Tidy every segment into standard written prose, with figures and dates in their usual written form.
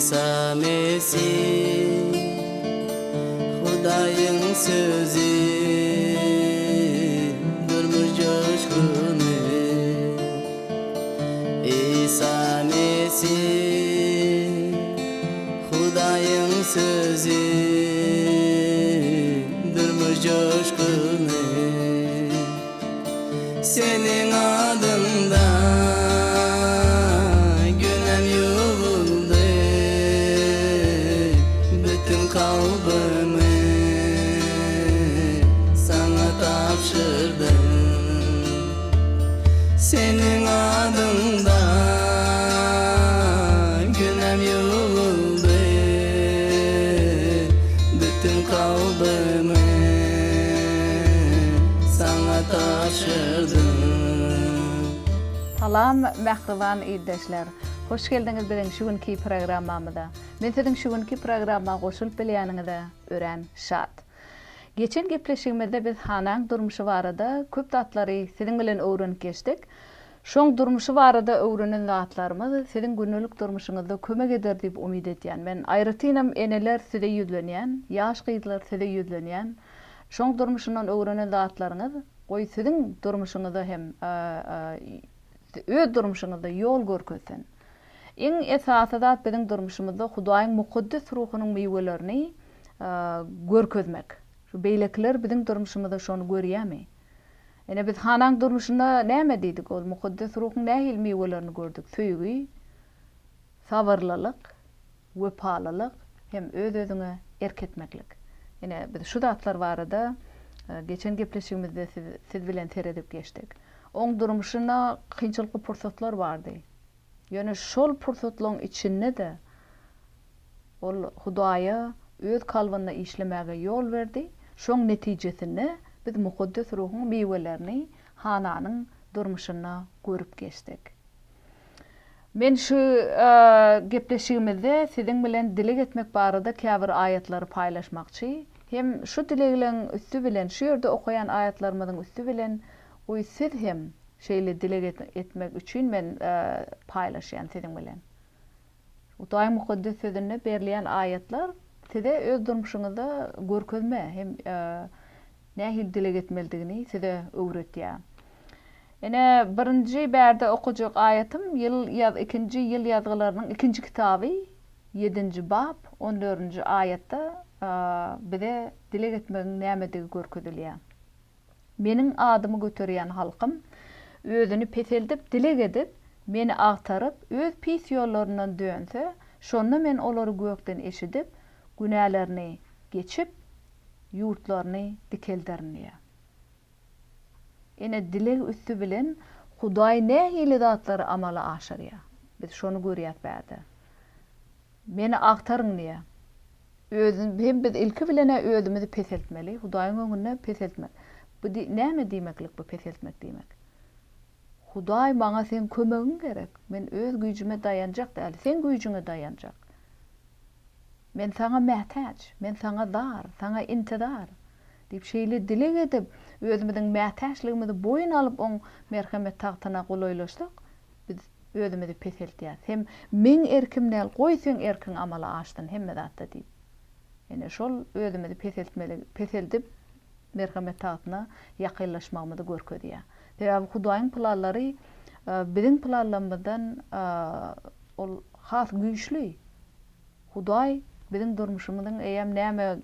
Isa Mesih Hudaýyň sözi Durmuş joşguny Isa Mesih Hudaýyň sözi Durmuş joşguny Seniň adyňda günäm ýuwuldy, Bütin kalbymy Saňa tabşyrdym. Seniň adyňda günäm ýuwuldy, Bütin kalbymy Saňa tabşyrdym. Salam mähriban ildeşler! Hoş geldiňiz biziň şu günki programmamyza. Men siziň şu günki programma goşulyp bilýäniňize örän şat. Geçen gepleşigimizde biz Hanaň durmuşy barada köp zatlary siziň bilen öwrenip geçdik. Şoň durmuşy barada öwrenen zatlarymyz siziň gündelik durmuşyňyzda kömek eder diýip umyt edýän. Men aýratynam eneler size ýüzlenýän, ýaş gyzlar size ýüzlenýän. Şoň durmuşyndan öwrenen zatlaryňyz goý siziň durmuşyňyza hem öz durmuşyňyzda ýol görkezsin. Iň esasy zat biziň durmuşymyzda Hudaýyň mukaddes ruhunyň miwelerini görkezmek. Şu beýlekiler biziň durmuşymyzda şony görýärmi? Ine, biz Hanaň durmuşynda näme diýdik? Ol Mukaddes Ruhuň nähili miwelerini gördük? Söýgi, sabyrlylyk, wepalylyk hem öz-özüňe erk etmeklik. Ine, biz şu zatlar barada geçen gepleşigimizde siz, siz bilen seredip geçdik. Oň durmuşynda kynçylykly pursatlar bardy. Ýöne şol pursatlaryň içinde-de ol Hudaýa öz kalbynda işlemäge ýol berdi, şoň netijesinde biz Mukaddes Ruhuň miwelerini Hananyň durmuşynda görüp geçdik. Men şu gepleşigimizde siziň bilen dileg etmek barada käbir aýatlary paýlaşmakçy. Hem şu dilegleň üsti bilen, şu ýerde okaýan aýatlarymyzyň üsti bilen, goý siz hem Şeýle dileg etmek üçin men paýlaşýan siziň bilen. Hudaýyň Mukaddes Sözünde berilýän aýatlar size öz durmuşyňyzda görkezme hem nähili dileg etmelidigini size öwretýär. Ine, birinji bärde okajak aýatym ýyl ýaz ikinji ýyl ýazgylarynyň ikinji kitaby, ýedinji bap, on dördünji aýatda bize dileg etmegiň nämedigi görkezilýär. Meniň adymy göterýän halkym özüni peseldip, dileg edip, Meni agtaryp, öz pis ýollaryndan dönse, şonda Men olary gökden eşidip, günälerini geçip, ýurtlaryny dikelderin diýýär. Ine, dileg üsti bilen Hudaý nähili zatlary amala aşyrýar? Biz şony görýäs bärde. Meni agtaryň diýýär. Özüni hem biz ilki bilen-ä özümizi peseltmeli, Hudaýyň öňünde peseltmek. Bu di näme diýmeklik bu peseltmek diýmek? Hudaý maňa seň kömegiň gerek. Men öz güýjüme daýanjak däl, seň güýjüňe daýanjak. Men saňa mätäç, men saňa zar, saňa intizar diýip şeýle dileg edip, özümiziň mätäçligimizi boýun alyp oň merhemet tagtyna golaýlaşsak, Biz özümizi peseltýäs. Hem meň erkim däl, goý seň erkiň amala aşsyn hemme zatda diýip. Ine, şol özümizi peseltmeli, peseldip, merhemet tagtyna ýakynlaşmagymyzy görkezýär. Sebäbi Hudaýyň planlary biziň planlarymyzdan ol has güýçli. Hudaý biziň durmuşymyzyň eýýäm näme,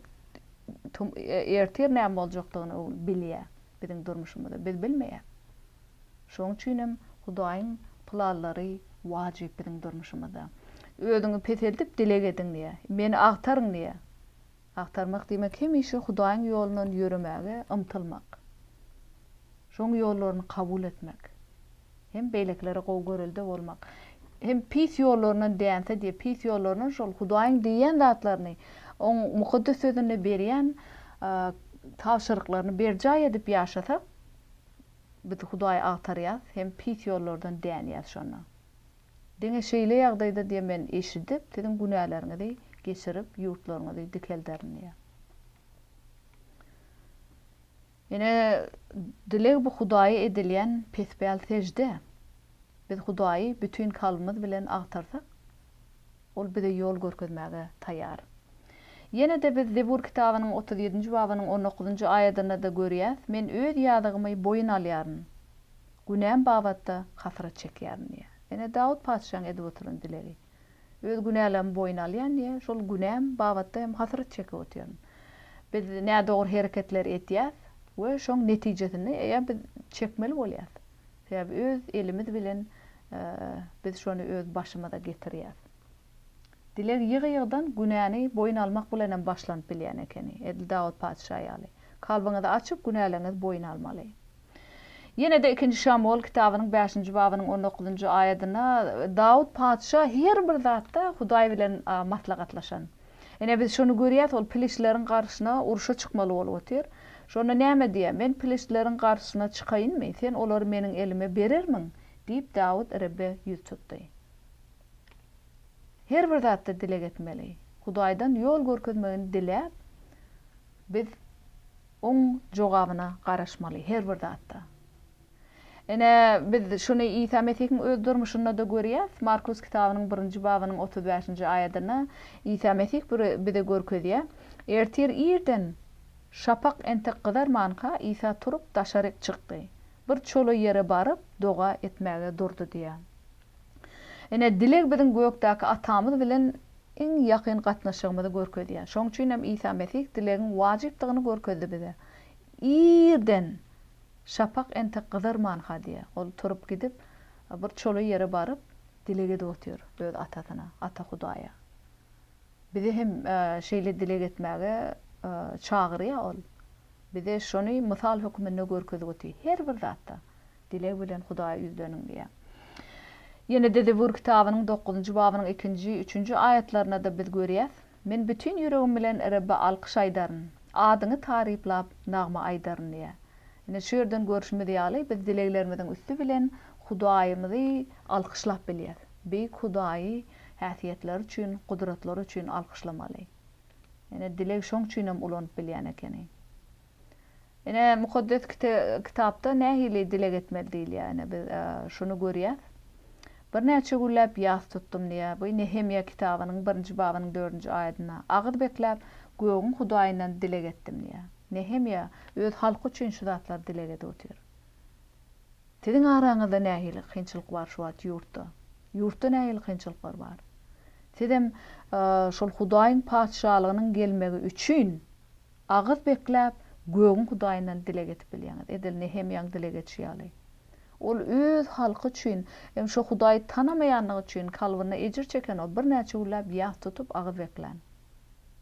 ertir näme boljakdygyny bilýär biziň durmuşymyzda. Biz bilmeýäs. Şonuň üçin hem Hudaýyň planlary wajyp biziň durmuşymyzda. Özüňi peseldip dileg ediň diýýär. Meni agtaryň diýýär. Agtarmak diýmek hemişe Hudaýyň ýolundan ýöremäge ymtylmak. Şoň ýollaryny kabul etmek. Hem beýlekilere gowy görelde bolmak. Hem pis ýollaryndan dänse diýýär. Pis ýollaryndan şol Hudaýyň diýýän zatlaryny, oň Mukaddes Sözünde berýän tabşyryklaryny berjaý edip ýaşasak, Biz Hudaýy agtarýas hem pis ýollardan dänýäs şonda. Diňe şeýle ýagdaýda diýe men eşidip siziň günäleriňizi geçirip ýurtlaryňyzy dikelderin diýýär. Ine dileg bu Hudaýa edilýän pespäl sežde. Biz Hudaýy bütin kalbymyz bilen agtarsak. Ol bize ýol görkezmäge taýýar. Ýene-de biz Zebur kitabynyň 37-nji babynyň on dokuzynjy aýadynda-da görýäs, Men öz ýazygymy boýun alýaryn, günäm babatda hasrat çekýärin diýýär. Ine, Dawut patyşaň edip oturan dilegi. Öz günälerimi boýun alýan diýýär, şol günäm babatda hem hasrat çekip otyryn. Biz nädogry hereketler edýäs we şoň netijesini eýýäm biz çekmeli bolýas. Sebäbi öz elimiz bilen biz şony öz başymyza getirýäs. Dileg ýygy-ýygydan günäni boýun almak bilen hem başlanyp bilýän ekeni, edil Dawut patyşa ýaly. Kalbyňyzy açyp, günäleriňizi boýun almaly. Ýene-de Ikinji Şamuwel kitabynyň bäşinji babynyň on dokuzynjy aýadynda Dawut patyşa her bir zatda Hudaý bilen maslahatlaşan. Ine, biz şony görýäs, ol piliştleriň garşysyna urşa çykmaly bolup otyr. Şonda näme diýýär? Men piliştleriň garşysyna çykaýynmy? Sen olary meniň elime berermiň? diýip, Dawut Rebbe ýüz tutdy. Her bir zatda dileg etmeli. Hudaýdan ýol görkezmegini diläp, biz Oň jogabyna garaşmaly her bir zatda. Ine, biz şuny Isa Mesihiň öz durmuşynda-da görýäs. Markus kitabynyň birinji babynyň 35-nji aýadynda Isa Mesih bize görkezýär, Ertir irden, şapak entek gyzarmanka, Isa turup, daşaryk çykdy. Bir çola ýere baryp, doga etmäge durdy diýýär. Ine, dileg biziň gökdäki Atamyz bilen iň ýakyn gatnaşygymyzy görkezýär. Şonuň üçin hem Isa Mesih dilegiň wajypdygyny görkezdi bize. Irden, şapak entek gyzarmanka diýýär, ol turup gidip, bir çola ýere baryp, dileg edip otyr öz Atasyna, Ata Hudaýa. Bizi hem şeýle dileg etmäge çagyrýar ol. Bize şony mysal hökmünde görkezip otyr her bir zatda. Dileg bilen Hudaýa ýüzleniň diýýär. Ýene-de Zebur kitabynyň dokuzynjy babynyň ikinji, üçünji aýatlarynda-da biz görýäs, Men bütin ýüregim bilen Rebbe alkyş aýdaryn, adyňy taryplap, nagma aýdaryn diýýär. Ine, şu ýerden görşümiz ýaly, biz dileglerimiziň üsti bilen Hudaýymyzy alkyşlap bilýäs. Beýik Hudaýy häsiýetleri üçin, gudratlary üçin alkyşlamaly. Ine, dileg şoň üçinem ulanyp bilýän ekeni. Ine, Mukaddes Kitapda nähili dileg etmeli diýilýär, ine, biz şuny görýäs. Birnäçe günläp ýas tutdum diýýär. Bu Nehemýa kitabynyň birinji babynyň dördünji aýadynda. Agyz bekläp, gögüň Hudaýyndan dileg etdim diýýär. Nehemýa öz halky üçin şu zatlary dileg edip otyr. Siziň araňyzda nähili kynçylyk bar şu wagt ýurtda? Ýurtda nähili kynçylyklar bar? Sizem şol Hudaýyň Patyşalygynyň gelmegi üçin Agyz bekläp, gögüň Hudaýyndan dileg edip bilýäňiz, edil Nehemýaň dileg edişi ýaly. Ol öz halky üçin, hem şo Hudaýy tanamaýanlygy üçin kalbynda ejir çeken ol birnäçe günläp ýas tutup agyz beklän.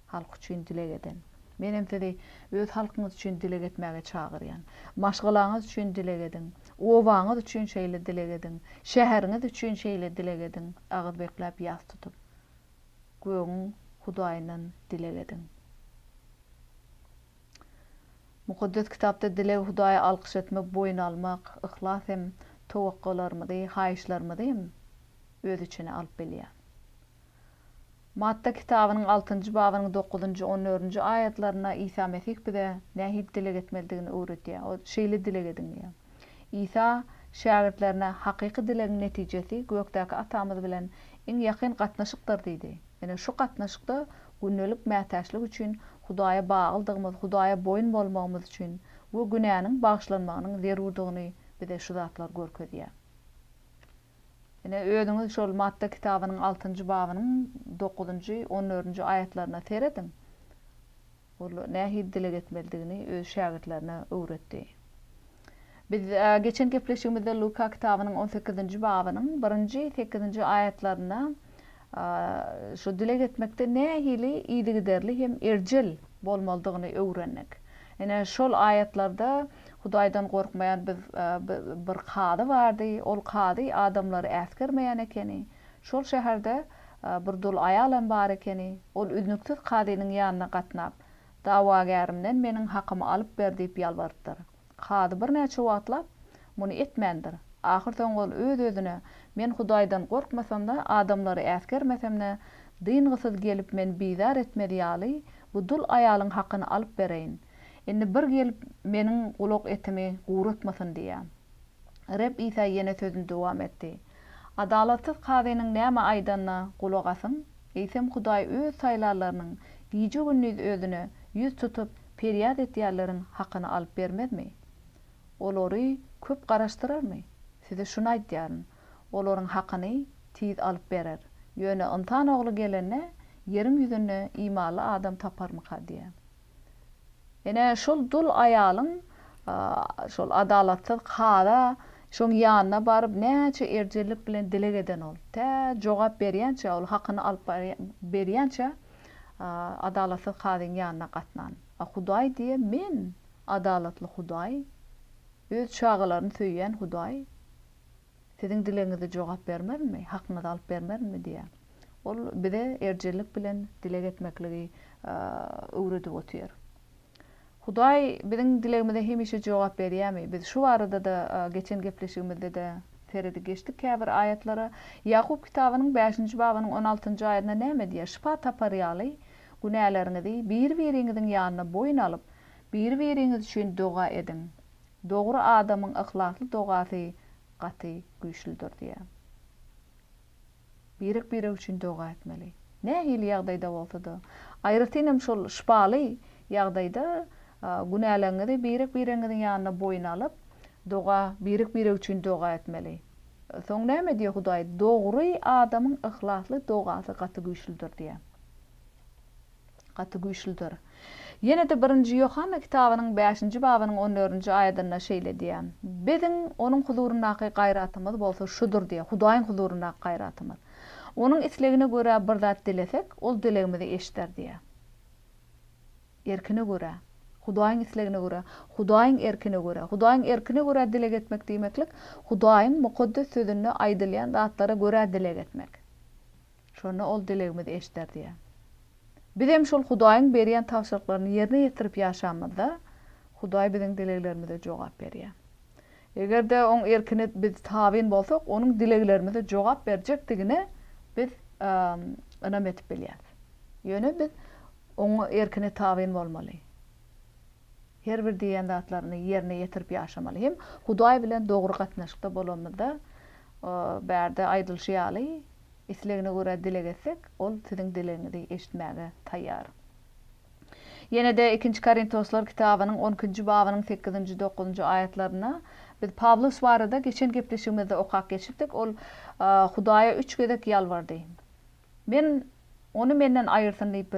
Halky üçin dileg eden. Men hem sizi öz halkyňyz üçin dileg etmäge çagyrýan. Maşgalaňyz üçin dileg ediň. Obaňyz üçin şeýle dileg ediň. Şäheriňiz üçin şeýle dileg ediň, agyz bekläp ýas tutup. Gögüň Hudaýyndan dileg ediň. Mukaddes Kitapda dileg Hudaýa alkyş etmek, boýun almak, yhlas hem towakgalarymyzy, haýyşlarymyzy hem öz içine alyp bilýär. Matta kitabynyň altynjy babynyň dokuzynjy, on dördünji aýatlarynda Isa Mesih bize nähili dileg etmelidigini öwredýär. Ol şeýle dileg ediň diýýär. Isa şägirtlerine hakyky dilegiň netijesi gökdäki Atamyz bilen iň ýakyn gatnaşykdyr diýdi. Ine, şu gatnaşykda gündelik mätäçlik üçin Hudaýa baglydygymyz, Hudaýa boýun bolmagymyz üçin we günäniň bagyşlanmagynyň zerurdygyny bize şu zatlar görkezýär. Ine, özüňiz şol Matta kitabynyň altynjy babynyň dokuzynjy, on dördünji aýatlaryna serediň. Ol nähili dileg etmelidigini öz şägirtlerine öwretdi. Biz geçen gepleşigimizde Luka kitabynyň on sekizinji babynyň birinji, sekizinji aýatlarynda şu dileg etmekde nähili yzygiderli hem erjel bolmalydygyny öwrendik. Ine, şol aýatlarda Hudaýdan gorkmaýan biz bir kazy bardy, ol kazy adamlary äsgermeýän ekeni. Şol şäherde bir dul aýalam bar ekeni. Ol üznüksiz kazynyň ýanyna gatnap, Dawagärimden meniň hakymy alyp ber diýip ýalbarypdyr. Kazy birnäçe wagtlap muny etmändir. Ahyrsoňy ol öz-özüne, Men Hudaýdan gorkmasam-da, adamlary äsgermesem-de, dyngysyz gelip meni bizar etmez ýaly, bu dul aýalyň hakyny alyp bereýin. Indi bir gelip meniň gulak etimi guratmasyn diýýär. Reb Isa ýene sözüni dowam etdi. Adalatsyz kazynyň näme aýdanyna gulak asyň. Eýsem Hudaý öz saýlanlarynyň, gije-gündiz özüne ýüz tutup, perýat etýänleriň hakyny alyp bermezmi? Olary köp garaşdyrarmy? Size şuny aýdýaryn, olaryň hakyny tiz alyp berer. Ýöne Ynsan Ogly gelende, ýeriň ýüzünde imanly adam taparmyka diýýär. Ine, şol dul aýalyň şol adalatsyz kaza şoň ýanyna baryp näçe erjellik bilen dileg eden ol. Tä jogap berýänçä, ol hakyny alyp berýänçä adalatsyz kazyň ýanyna gatnan. A Hudaý diýýär, Men adalatly Hudaý, öz çagalaryny söýýän Hudaý. Siziň dilegiňize jogap bermerinmi, hakyňyzy alyp bermerinmi diýýär. Ol bize erjellik bilen dileg etmekligi öwredip otyr. Hudaý biziň dilegimize hemişe jogap berýärmi? Biz şu barada-da geçen gepleşigimizde-de seredip geçdik käbir aýatlara. Ýakup kitabynyň bäşinji babynyň on altynjy aýadynda näme diýýär? Şypa tapar ýaly, günäleriňizi biri-biriňiziň ýanynda boýun alyp, biri-biriňiz üçin doga ediň. Dogry adamyň yhlasly dogasy gaty güýçlüdir diýýär. Birek-birek üçin doga etmeli. Nähili ýagdaýda bolsa-da, aýratynam şol şypaly ýagdaýda günäleriňizi birek-biregiňiziň ýanynda boýun alyp, doga, birek-birek üçin doga etmeli. Soň näme diýýär Hudaý? Dogry adamyň yhlasly dogasy gaty güýçlüdir diýýär. Gaty güýçlüdir. Ýene-de Birinji Ýohanna kitabynyň bäşinji babynyň on dördünji aýadynda şeýle diýýär, Biziň Onuň huzuryndaky gaýratymyz bolsa şudur diýýär, Hudaýyň huzuryndaky gaýratymyz. Onuň islegine görä bir zat dilesek, Ol dilegimizi eşider diýýär. Erkine görä. Hudaýyň islegine görä. Hudaýyň erkine görä. Hudaýyň erkine görä dileg etmek diýmeklik, Hudaýyň Mukaddes Sözünde aýdylýan zatlara görä dileg etmek. Şonda Ol dilegimizi eşider diýýär. Bizem şol Hudaýyň berýän tabşyryklaryny ýerine ýetirip ýaşamyzda, Hudaý biziň dileglerimize jogap berýär. Eger-de Oň erkine biz tabyn bolsak, Onuň dileglerimize jogap berjekdigine biz ynam edip bilýäris. Ýöne biz Oň erkine tabyn bolmaly. Her bir diýen zatlaryny ýerine ýetirip ýaşamaly. Hem Hudaý bilen dogry gatnaşykda bolanymyzda, bärde aýdylyşy ýaly, islegine görä dileg etsek, Ol siziň dilegiňizi eşitmäge taýýar. Ýene-de Ikinji Korintoslar kitabynyň on ikinji babynyň sekizinji, dokuzynjy aýatlarynda biz Pawlus barada geçen gepleşigimizde okap geçipdik. Ol Hudaýa üç gezek ýalbardy. Men Ony menden aýyrsyn diýip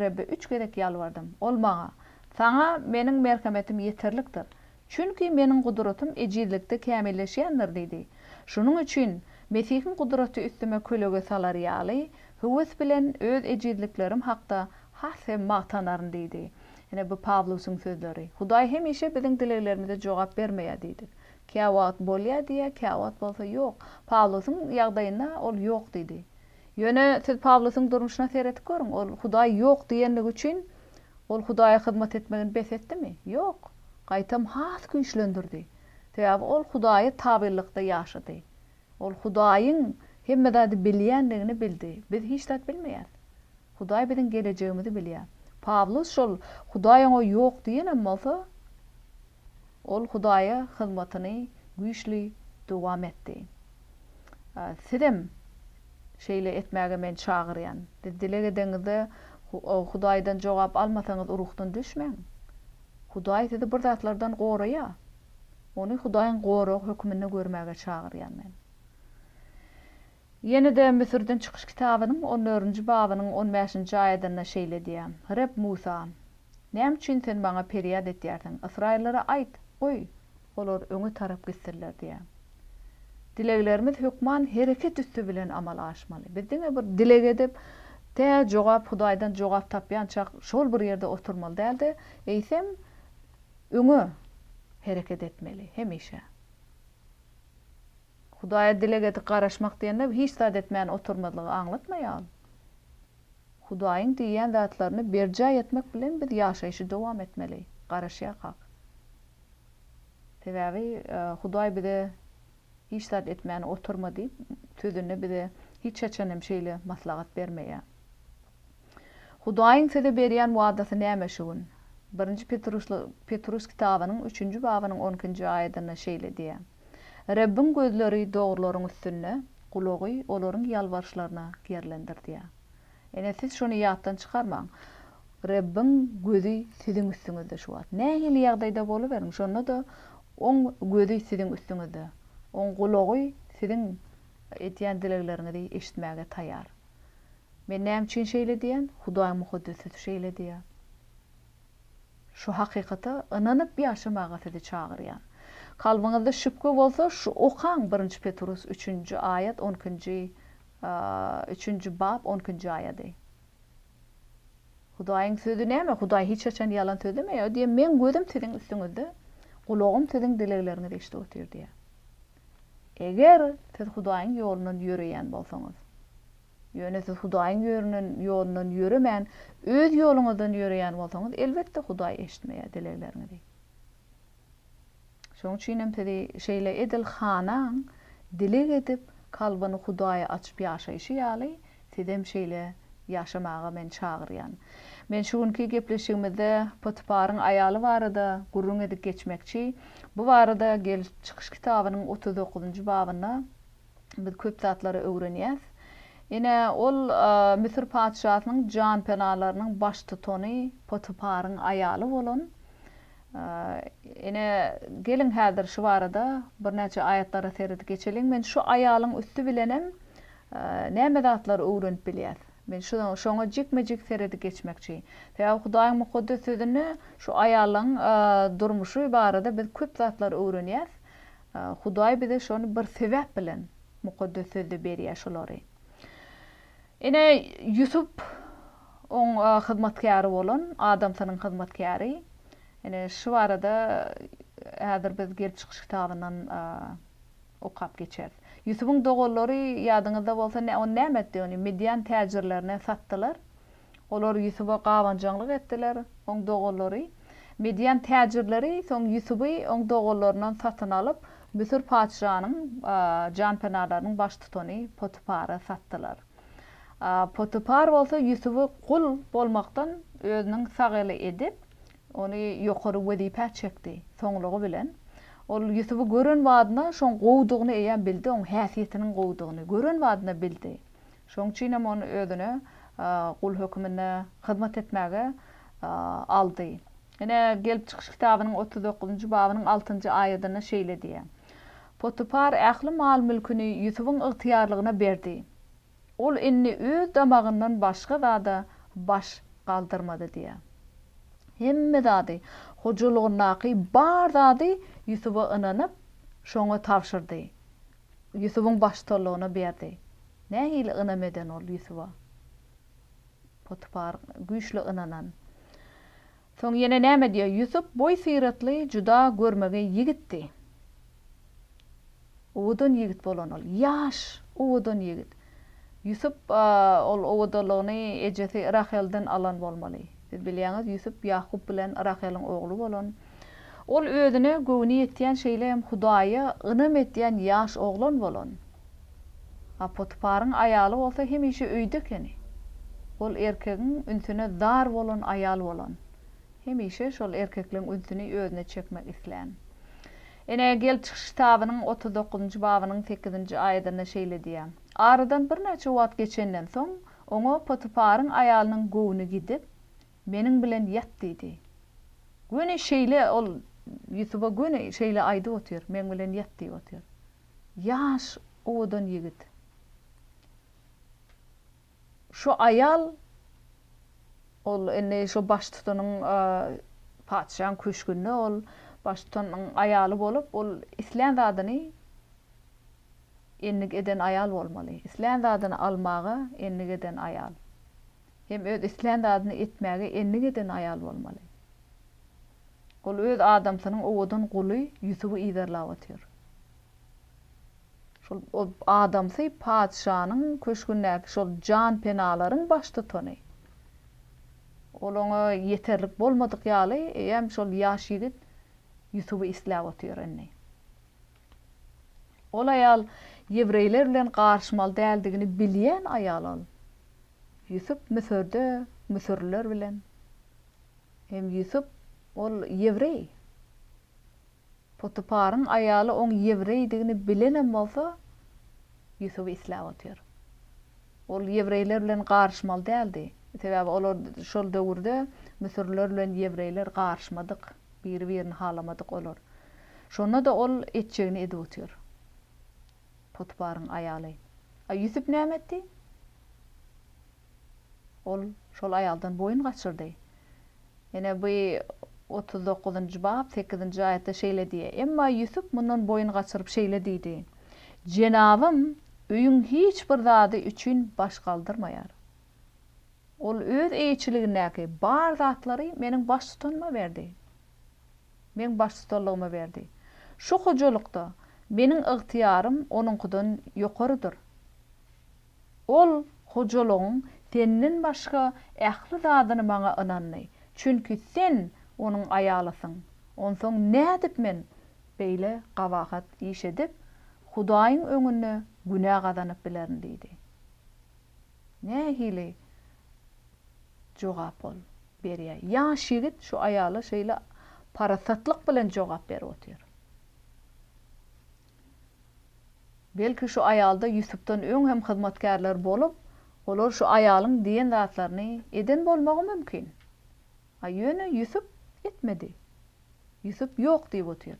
Rebbe üç gezek ýalbardym. Ol maňa, Saňa Meniň merhemetim ýeterlikdir. Çünki Meniň gudratym ejizlikde kämilleşýändir diýdi. Şunuň üçin Mesihiň gudraty üstüme kölege salar ýaly, höwes bilen öz ejizliklerim hakda has hem magtanaryn diýdi. Ine, bu Pawlusyň sözleri. Hudaý hemişe biziň dileglerimize jogap bermeýär diýdik. Käwagt bolýar diýýär, käwagt bolsa ýok. Pawlusyň ýagdaýynda ol ýok diýdi. Ýöne siz Pawlusyň durmuşyna seredip görüň, ol Hudaý ýok diýenligi üçin ol Hudaýa hyzmat etmegini bes etdimi? Ýok. Gaýtam has güýçlendirdi. Sebäbi ol Hudaýa tabynlykda ýaşady. Ol Hudaýyň hemme zady bilýändigini bildi. Biz hiç zat bilmeýäris. Hudaý biziň gelejegimizi bilýär. Pawlus şol Hudaý oňa ýok diýenem bolsa, Ol Hudaýa hyzmatyny güýçli dowam etdi. Sizem şeýle etmäge men çagyrýan. Siz dileg edeňizde Hudaýdan jogap almasaňyz ruhdan düşmäň. Hudaý sizi bir zatlardan goraýar. Ony Hudaýyň goragy höküminde görmäge çagyrýan men. Ýene-de Müsürden çykyş kitabynyň on dördünji babynyň on bäşinji aýadynda şeýle diýýär, Reb Musa, Näme üçin sen maňa perýat etýärsiň? Ysraýyllara aýt, goý, olar öňe tarap gitsinler diýýär. Dileglerimiz hökman hereket üsti bilen amala aşmaly. Biz diňe bir dileg edip, tä jogap Hudaýdan jogap tapýançak şol bir ýerde oturmaly däl-de, eýsem, öňe hereket etmeli hemişe. Hudaýa dileg edip garaşmak diýende hiç zat etmän oturmazlygy aňlatmaýar ol. Hudaýyň diýýän zatlaryny berjaý etmek bilen biz ýaşaýşy dowam etmeli, garaşýarkak. Sebäbi Hudaý bize hiç zat etmän oturma diýip, Sözünde bize hiç haçan hem şeýle maslahat bermeýär. Hudaýyň size berýän wadasy näme şu gün? Birinji Petrus kitabynyň üçünji babynyň on ikinji aýadynda şeýle diýýär, Rebbiň gözleri dogrularyň üstünde, gulagy olaryň ýalbaryşlaryna gerlendir diýýär. Ine, siz şuny ýatdan çykarmaň. Rebbiň gözi siziň üstüňizde şu wagt. Nähili ýagdaýda boluberiň, şonda-da Oň gözi siziň üstüňizde. Oň gulagy siziň edýän dilegleriňizi eşitmäge taýýar. Men näme üçin şeýle diýýän? Hudaýyň Mukaddes Sözi şeýle diýýär. Şu hakykata ynanyp ýaşamaga sizi çagyrýan. Kalbyňyzda şübhe bolsa, şu okaň, Birinji Petrus üçünji aýat on ikinji, üçünji bap on ikinji aýady. Hudaýyň sözi näme? Hudaý hiç haçan ýalan sözlemeýär. O diýýär, Meň gözüm siziň üstüňizde, gulagym siziň dilegleriňizi eşidip otyr diýýär. Eger siz Hudaýyň ýolundan ýöreýän bolsaňyz. Ýöne siz Hudaýyň ýöründen ýolundan ýöremän, öz ýoluňyzdan ýöreýän bolsaňyz, elbetde Hudaý eşitmeýär dilegleriňizi. Şonuň üçin hem sizi şeýle edil Hanaň dileg edip, kalbyny Hudaýa açyp ýaşaýşy ýaly, sizem şeýle ýaşamaga men çagyrýan. Men şu günki gepleşigimizde Potyparyň aýaly barada gürrüň edip geçmekçi. Bu barada Gelip çykyş kitabynyň 39-njy babynda biz köp zatlary öwrenýäs. Ine, ol Müsür patyşasynyň janpenalarynyň baştutany Potyparyň aýaly bolan. Ine, geliň häzir şu barada birnäçe aýatlara seredip geçeliň. Men şu aýalyň üsti bilenem näme zatlary öwrenip bilýäs? Men şu şoňa jikme-jik seredip geçmekçi. Sebäbi Hudaýyň Mukaddes Sözünde şu aýallaryň durmuşy barada biz köp zatlary öwrenýäs. Hudaý bize şony bir sebäp bilen Mukaddes Sözde berýär şolary. Ine, Ýusup oň hyzmatkäri bolan, adamsynyň hyzmatkäri. Ine, şu barada häzir biz Gelip çykyş kitabyndan okap geçeris. Ýusubyň doganlary ýadyňyzda bolsa, ony näme etdi? Ony midýan täjirlerine satdylar. Olar Ýusuba gabanjaňlyk etdiler, oň doganlary. Midýan täjirleri soň Ýusuby oň doganlaryndan satyn alyp, Müsür patyşanyň janpenalarynyň baştutany Potypara satdylar. Potypar bolsa Ýusuby gul bolmakdan özüniň sag eli edip, ony ýokary wezipä çekdi, soňlugy bilen. Ol Ýusuby gören badyna şoň gowudygyny eýýäm bildi, oň häsiýetiniň gowudygyny gören badyna bildi. Şonuň üçin hem ony özüne gul höküminde hyzmat etmäge aldy. Ine, Gelip çykyş kitabynyň 39-njy babynyň altynjy aýadynda şeýle diýýär, Potypar ähli mal-mülküni Ýusubyň ygtyýarlygyna berdi. Ol indi öz damagyndan başga zada baş galdyrmady diýýär. Hemme zady, hojalygyndaky bar zady Ýusuba ynanyp, şoňa tabşyrdy. Ýusubyň baştutanlygyna berdi. Nähili ynam eden ol Ýusuba? Potypar güýçli ynanan. Soň ýene näme diýýär? Ýusup boý-syratly, juda görmegeý ýigitdi. Owadan ýigit bolan ol. Ýaş, owadan ýigit. Ýusup ol owadanlygyny ejesi Rahelden alan bolmaly. Siz bilýäňiz, Ýusup Ýakup bilen Raheliň ogly bolan. Ol özüne göwni ýetýän, şeýle hem Hudaýa ynam edýän ýaş oglan bolan. A Potyparyň aýaly bolsa hemişe öýde ekeni. Ol erkegiň ünsüne zar bolan aýal bolan. Hemişe şol erkekleň ünsüni özüne çekmek islän. Ine, Gelip çykyş kitabynyň 39-njy babynyň sekizinji aýadynda şeýle diýýär, Aradan birnäçe wagt geçenden soň, oňa Potyparyň aýalynyň göwni gidip, Meniň bilen ýat diýdi. Göni şeýle ol Ýusuba göni şeýle aýdyp otyr, Meň bilen ýat diýip otyr. Ýaş, owadan ýigit. Şu aýal ol indi şo baştutanyň patyşaň köşgünde ol baştutanyň aýaly bolup, ol islän zadyny endik eden aýal bolmaly. Islän zadyny almaga endik eden aýal. Hem öz islän zadyny etmäge endik eden aýal bolmaly. Ol öz adamsynyň owadan guly Ýusuby yzarlap otyr. Şol adamsy patyşanyň köşgündäki şol janpenalaryň baştutany. Ol oňa ýeterlik bolmadyk ýaly, eýýäm şol ýaş ýigit Ýusuby isläp otyr indi. Ol aýal ýewreýler bilen garyşmaly däldigini bilýän aýal ol. Ýusup Müsürde müsürliler bilen. Hem Ýusup ol ýewreý. Potyparyň aýaly oň ýewreýdigini bilenem bolsa, Ýusuby isläp otyr. Ol ýewreýler bilen garyşmaly däldi. Sebäbi olar şol döwürde müsürliler bilen ýewreýler garyşmadyk, biri-birini halamadyk olar. Şonda-da ol etjegini edip otyr. Potyparyň aýaly. A Ýusup näme etdi? Ol şol aýaldan boýun gaçyrdy. Ine, bu 39-njy bap, sekizinji aýatda şeýle diýýär, Emma Ýusup mundan boýun gaçyryp şeýle diýdi, Jenabym öýüň hiç bir zady üçin baş galdyrmaýar. Ol öz eýeçiligindäki bar zatlary meniň baştutanyma berdi. Meň baştutanlygyma berdi. Şu hojalykda meniň ygtyýarym onuňkydan ýokarydyr. Ol hojalygyň senden başga ähli zadyny maňa ynandy, çünki sen onuň aýalysyň. Onsoň nädip men beýle gabahat iş edip, Hudaýyň öňünde günä gazanyp bilerin diýdi. Nähili jogap ol berýär. Ýaş ýigit şu aýala şeýle parasatlyk bilen jogap berip otyr. Belki şu aýalda Ýusupdan öň hem hyzmatkärler bolup, olar şu aýalyň diýen zatlaryny eden bolmagy mümkin. A ýöne Ýusup etmedi. Ýusup ýok diýip otyr.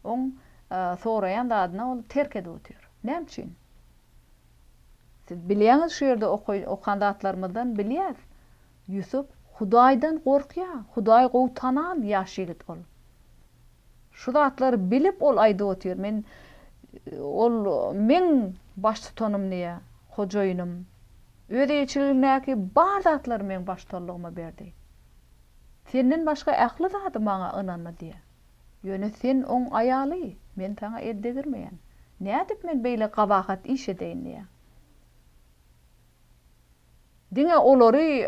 Oň soraýan zadyna ol terk edip otyr. Näme üçin? Siz bilýäňiz şu ýerde okan zatlarymyzdan bilýäs. Ýusup Hudaýdan gorkýar. Hudaýy gowy tanan ýaş ýigit ol. Şu zatlary bilip ol aýdyp otyr, men ol meň baştutanym diýýär, hojaýynym. Öz eýeçiligindäki bar zatlary meň baştutanlygyma berdi. Senden başga ähli zady maňa ynandy diýýär. Ýöne sen oň aýaly, men saňa el degirmeýän. Nädip men beýle gabahat iş edeýin diýýär. Diňe olary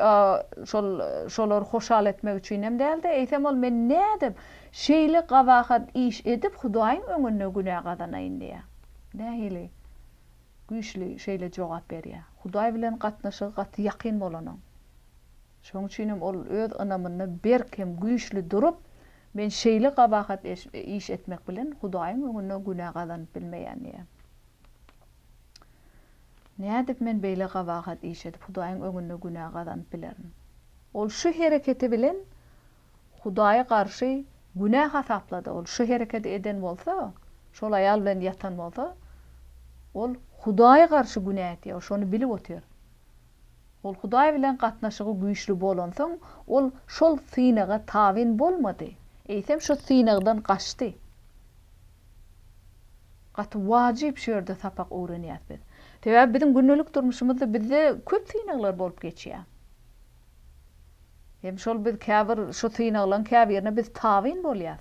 şol şolary hoşal etmek üçin hem däl-de, eýsem ol men nädip şeýle gabahat iş edip Hudaýyň öňünde günä gazanaýyn diýýär. Nähili güýçli şeýle jogap berýär. Hudaý bilen gatnaşygy gaty ýakyn bolanyň. Şonuň üçin hem ol öz ynamynda berk hem güýçli durup, men şeýle gabahat iş etmek bilen Hudaýyň öňünde günä gazanyp bilmeýän diýýär. Nädip men beýle gabahat iş edip, Hudaýyň öňünde günä gazanyp bilerin? Ol şu hereketi bilen Hudaýa garşy günä hasaplady. Ol şu hereketi eden bolsa, şol aýal bilen ýatan bolsa, ol Hudaýa garşy günä etýär, ol şony bilip otyr. Ol Hudaý bilen gatnaşygy güýçli bolansoň, ol şol synaga tabyn bolmady, eýsem şu synagdan gaçdy. Gaty wajyp şu ýerde sapak öwrenýäs biz. Sebäbi biziň gündelik durmuşymyzda bizde köp synaglar bolup geçýär. Hem şol biz käbir şu synaglaryň käbirine biz tabyn bolýas.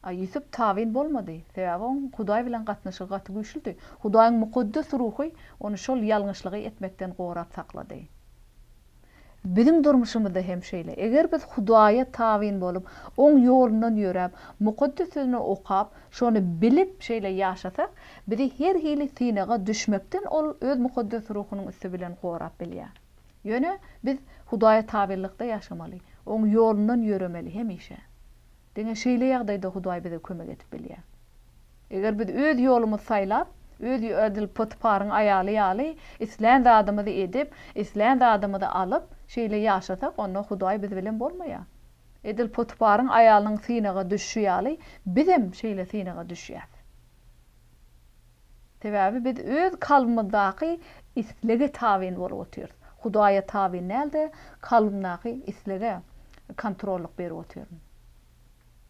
A Ýusup tabyn bolmady. Sebäbi oň Hudaý bilen gatnaşygy gaty güýçlüdi. Hudaýyň mukaddes ruhy ony şol ýalňyşlygy etmekden gorap saklady. Biziň durmuşymyzda hem şeýle. Eger biz Hudaýa tabyn bolup, Oň ýolundan ýöräp, Mukaddes Sözüni okap, şony bilip şeýle ýaşasak, bizi her hili synaga düşmekden Ol Öz Mukaddes Ruhunyň üsti bilen gorap bilýär. Ýöne biz Hudaýa tabynlykda ýaşamaly, Oň ýolundan ýöremeli hemişe. Diňe şeýle ýagdaýda Hudaý bize kömek edip bilýär. Eger biz öz ýolumyzy saýlap, öz edil Potyparyň aýaly ýaly islän zadymyzy edip, islän zadymyzy alyp, şeýle ýaşasak, onda Hudaý biz bilen bolmaýar. Edil Potyparyň aýalynyň synaga düşşi ýaly, bizem şeýle synaga düşýäs. Sebäbi biz öz kalbymyzdaky islege tabyn bolup otyrys. Hudaýa tabyn däl-de, kalbymdaky islege kontrollyk berip otyryn.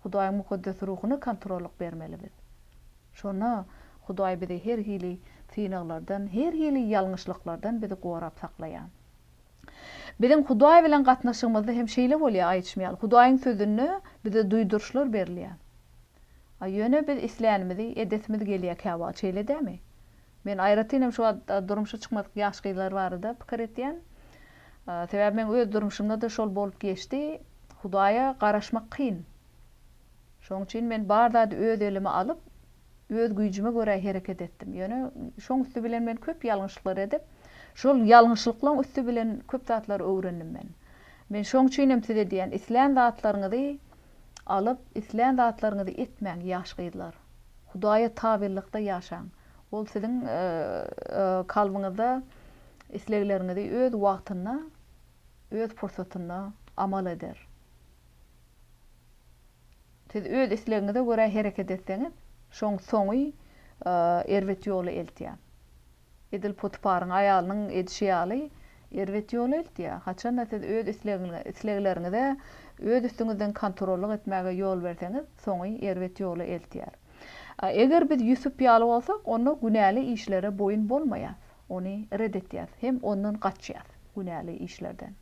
Hudaýyň mukaddes ruhuna kontrollyk bermeli biz. Şonda Hudaý bizi her hili synaglardan, her hili ýalňyşlyklardan bizi gorap saklaýar. Biziň Hudaý bilen gatnaşygymyzda hem şeýle bolýar, aýdyşym ýaly, Hudaýyň Sözünde bize duýduryşlar berilýär. A ýöne biz islänimizi edesimiz gelýär käwagt, şeýle dälmi? Men aýratyn hem şu wagt durmuşa çykmadyk ýaş gyzlar barada pikir etýän. Sebäbi meň öz durmuşymda-da şol bolup geçdi. Hudaýa garaşmak kyn. Şoň üçin men bar zady öz elime alyp, öz güýjüme görä hereket etdim. Ýöne şoň üsti bilen men köp ýalňyşlyklar edip, şol ýalňyşlyklaň üsti bilen köp zatlary öwrendim men. Men şoň üçin hem size diýýän, islän zatlaryňyzy alyp, islän zatlaryňyzy etmäň, ýaş gyzlar. Hudaýa tabynlykda ýaşaň. Ol siziň kalbyňyzda islegleriňizi öz wagtynda, öz pursatynda amal eder. Siz öz islegiňize görä hereket etseňiz, şoň soňy erbet ýola eltýär. Edil Potiparyň aýalynyň edişi ýaly, erbet ýola eltýär. Haçan-da siz öz islegleriňize öz üstüňizden kontrollyk etmäge ýol berseňiz, soňy erbet ýola eltýär. A eger biz Ýusup ýaly bolsak, onda günäli işlere boýun bolmaýas, ony ret etýäs hem ondan gaçýas, günäli işlerden.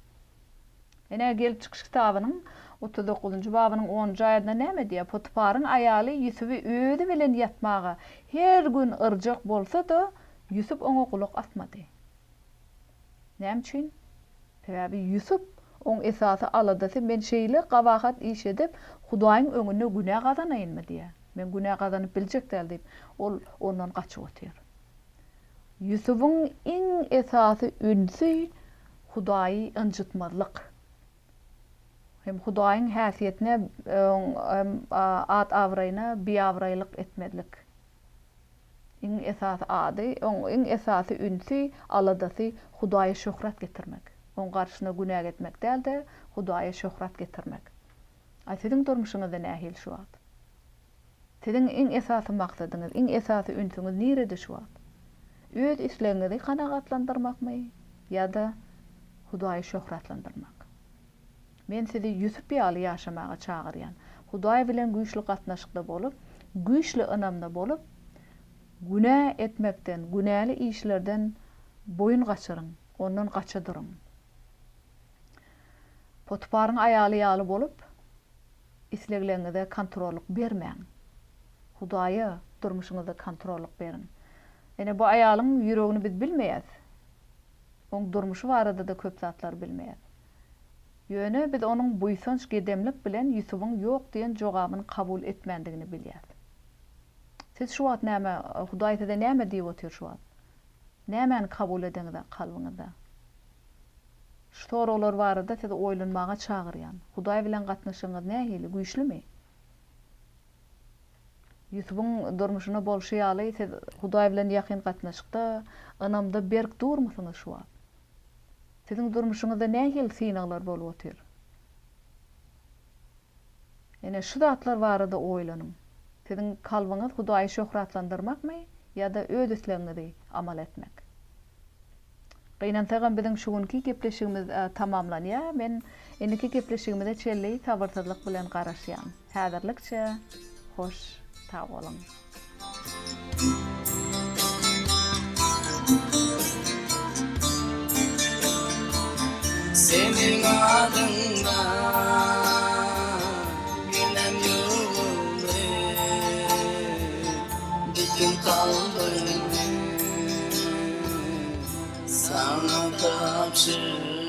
Ine, Gelip çykyş kitabynyň 39-njy babynyň onunjy aýadynda näme diýýär? Potiparyň aýaly Ýusuby özi bilen ýatmaga her gün yrjak bolsa-da, Ýusup oňa gulak asmady. Näme üçin? Sebäbi Ýusup, oň esasy aladasy, men şeýle gabahat iş edip, Hudaýyň öňünde günä gazanaýynmy diýýär. Men günä gazanyp biljek däl diýip, ol ondan gaçyp otyr. Ýusubyň iň esasy ünsi Hudaýy ynjytmazlyk. Hem Hudaýyň häsiýetine, hem at-abraýyna biabraýlyk etmezlik. Iň esasy ady, oň iň esasy ünsi, aladasy Hudaýa şöhrat getirmek. Oň garşysyna günä etmek däl-de, Hudaýa şöhrat getirmek. A siziň durmuşyňyzda nähili şu wagt? Siziň iň esasy maksadyňyz, iň esasy ünsüňiz nirede şu wagt? Öz islegiňizi kanagatlandyrmakmy ýa-da Hudaýy şöhratlandyrmak? Men sizi Ýusup ýaly ýaşamaga çagyrýan. Hudaý bilen güýçli gatnaşykda bolup, güýçli ynamda bolup, günä etmekden, günäli işlerden boýun gaçyryň, ondan gaça duruň. Potiparyň aýaly ýaly bolup, Islegleriňize kontrollyk bermäň. Hudaýa durmuşyňyzda kontrollyk beriň. Ine, bu aýalyň ýüregini biz bilmeýäs. Oň durmuşy barada-da köp zatlary bilmeýäs. Ýöne biz onuň buýsanç gedemlik bilen Ýusubyň ýok diýen jogabyny kabul etmändigini bilýäs. Siz şu wagt näme, Hudaý size näme diýip otyr şu wagt? Nämäni kabul edeňizä kalbyňyzda? Şu soraglar barada sizi oýlanmaga çagyrýan. Hudaý bilen gatnaşygyňyz nähili, güýçlümi? Ýusubyň durmuşynda bolşy ýaly, siz Hudaý bilen ýakyn gatnaşykda, ynamda berk durmysyňyz şu wagt? Siziň durmuşyňyzda nähili synaglar bolup otyr? Ine, şu zatlar barada oýlanyň. Siziň kalbyňyz Hudaýy şöhratlandyrmakmy ýa-da öz islegiňizi amal etmek? Gynansagam biziň şu günki gepleşigimiz tamamlanýar. Men indiki gepleşigimize çenli sabyrsyzlyk bilen garaşýan. Häzirlikçe hoş sag boluň. Seniň adyňda Günem ýuwuldy Bütin kalbymy Saňa tabşyrdym.